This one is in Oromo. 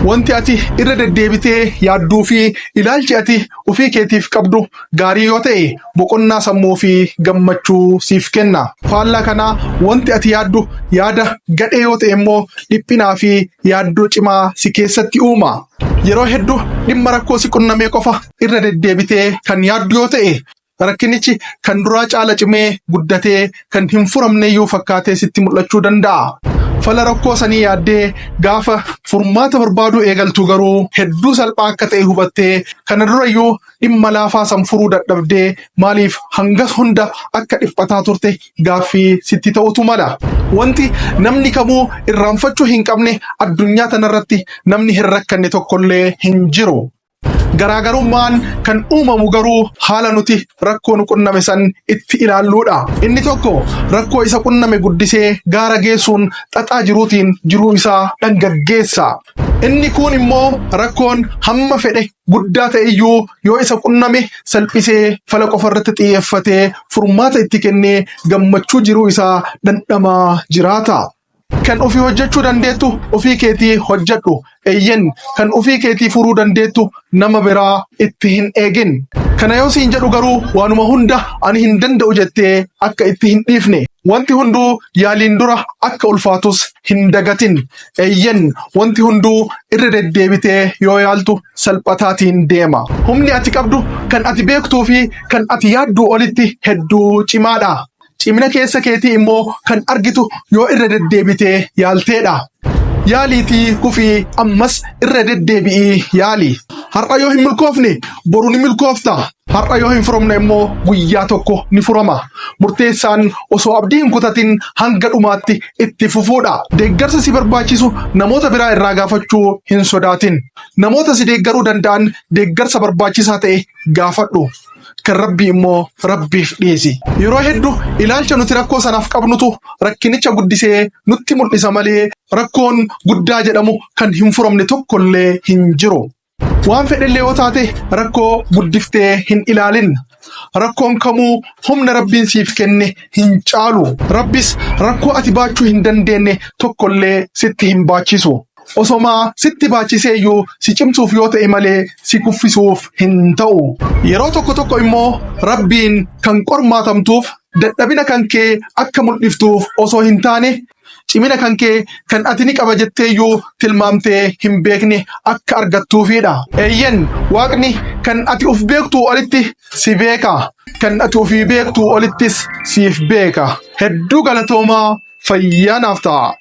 Wanti ati irra deddeebitee yaadduu fi ilaalchi ati ofii keetiif qabdu gaarii yoo ta'e boqonnaa sammuu fi gammachuu siif kenna. Faallaa kanaa wanti ati yaaddu yaada gadhee yoo ta'e immoo dhiphinaa fi yaaddoo cimaa si keessatti uuma. Yeroo hedduu dhimma rakkoo si qunnamee qofa irra deddeebitee kan yaaddu yoo ta'e rakkinichi kan duraa caala cimee guddatee kan hin furamneyyuu fakkaatee sitti mul'achuu danda'a. Fala rakkoo sanii yaaddee gaafa furmaata barbaaduu eegaltu garuu hedduu salphaa akka ta'e hubattee kana durayyuu dhimma laafaa san furuu dadhabdee maaliif hangas hunda akka dhiphataa turte gaaffii sitti ta'utu mala. Wanti namni kamuu irraanfachuu hin qabne addunyaa tanarratti namni hin rakkanne tokkollee hin jiru. Garaagarummaan kan uumamu garuu haala nuti rakkoo nu qunname san itti ilaalluudha. Inni tokko rakkoo isa qunname guddisee gaara geessuun xaxaa jiruutiin jiruu isaa dhangaggeessa. Inni kuun immoo rakkoon hamma fedhe guddaa ta'e iyyuu yoo isa qunname salphisee fala qofa irratti xiyyeeffatee furmaata itti kennee gammachuu jiruu isaa dhandhamaa jiraata. Kan ofii hojjechuu dandeettu ofii keetii hojjedhu. Eeyyen kan ofii keetii furuu dandeettu nama biraa itti hin eegin. Kana yoo siin jedhu garuu waanuma hunda ani hin danda'u jettee akka itti hin dhiifne. Wanti hunduu yaaliin dura akka ulfaatus hin dagatin. Eeyyen wanti hunduu irra deddeebitee yoo yaaltu salphataatiin deema. Humni ati qabdu kan ati beektuu fi kan ati yaadduu olitti hedduu cimaadha. Cimina keessa keetii immoo kan argitu yoo irra deddeebitee yaalteedha. Yaaliitii kufii ammas irra deddeebi'ii yaali. Har'a yoo hin milkoofne boru ni milkoofta. Har'a yoo hin furamne immoo guyyaa tokko ni furama. Murteessaan osoo abdii hin kutatin hanga dhumaatti itti fufuudha. Deeggarsa si barbaachisu namoota biraa irraa gaafachuu hin sodaatin. Namoota si deeggaruu danda'an deeggarsa barbaachisaa ta'e gaafadhu. Kan Rabbii immoo Rabbiif dhiisi. Yeroo hedduu ilaalcha nuti rakkoo sanaaf qabnutu rakkinicha guddisee nutti mul'isa malee rakkoon guddaa jedhamu kan hin furamne tokkollee hin jiru. Waan fedhellee yoo taate rakkoo guddiftee hin ilaalin. Rakkoon kamuu humna Rabbiin siif kenne hin caalu. Rabbis rakkoo ati baachuu hin dandeenye tokkollee sitti hin baachisu. Osomaa sitti baachisee iyyuu si cimsuuf yoo ta'e malee si kuffisuuf hin ta'u. Yeroo tokko tokko immoo Rabbiin kan qormaatamtuuf dadhabina kan kee akka mul'iftuuf osoo hin taane cimina kan kee kan ati ni qaba jettee iyyuu tilmaamtee hin beekne akka argattuufiidha. Eeyyen Waaqni kan ati of beektuu olitti si beeka. Kan ati ofii beektuu olittis siif beeka. Hedduu galatoomaa fayyaa naaf ta'a.